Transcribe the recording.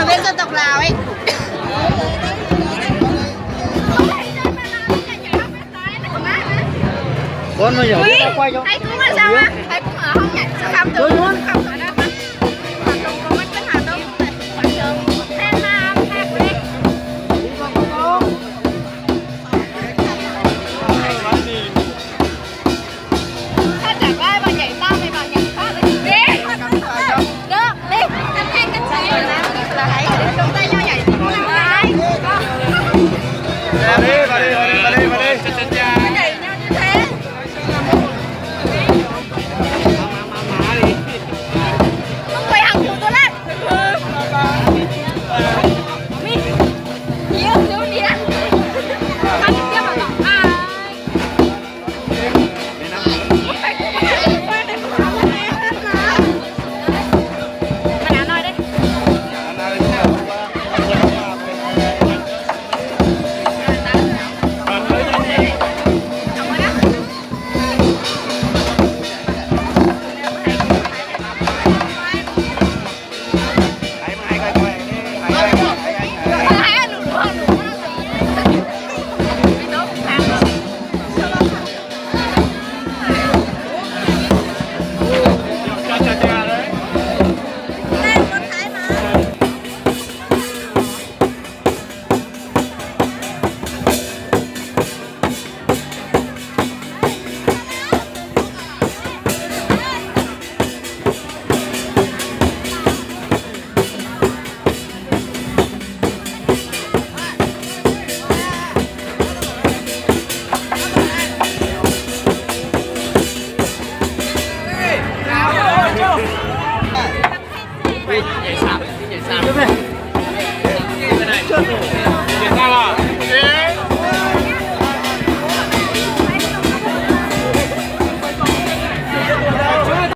Bên dân tộc Lào ấy. Có nó nhỏ. Ui, thấy cũng là sao á, thấy cũng ở không nhảy, sao không được, không ở đâu. Khoảng Đông Đông, Bắc Hà Đông này, khoảng Đông Tây Nam, Bắc Ninh. Sao chả có ai mà nhảy tao, mày bảo nhảy tao là gì? Được, đi. Là hãy để chung tay nhau nhảy thì cũng là ai. Vào đi, vào đi, vào đi, vào đi, vào đi. Nhảy nhau như thế. Không quay hàng thủ tôi đấy.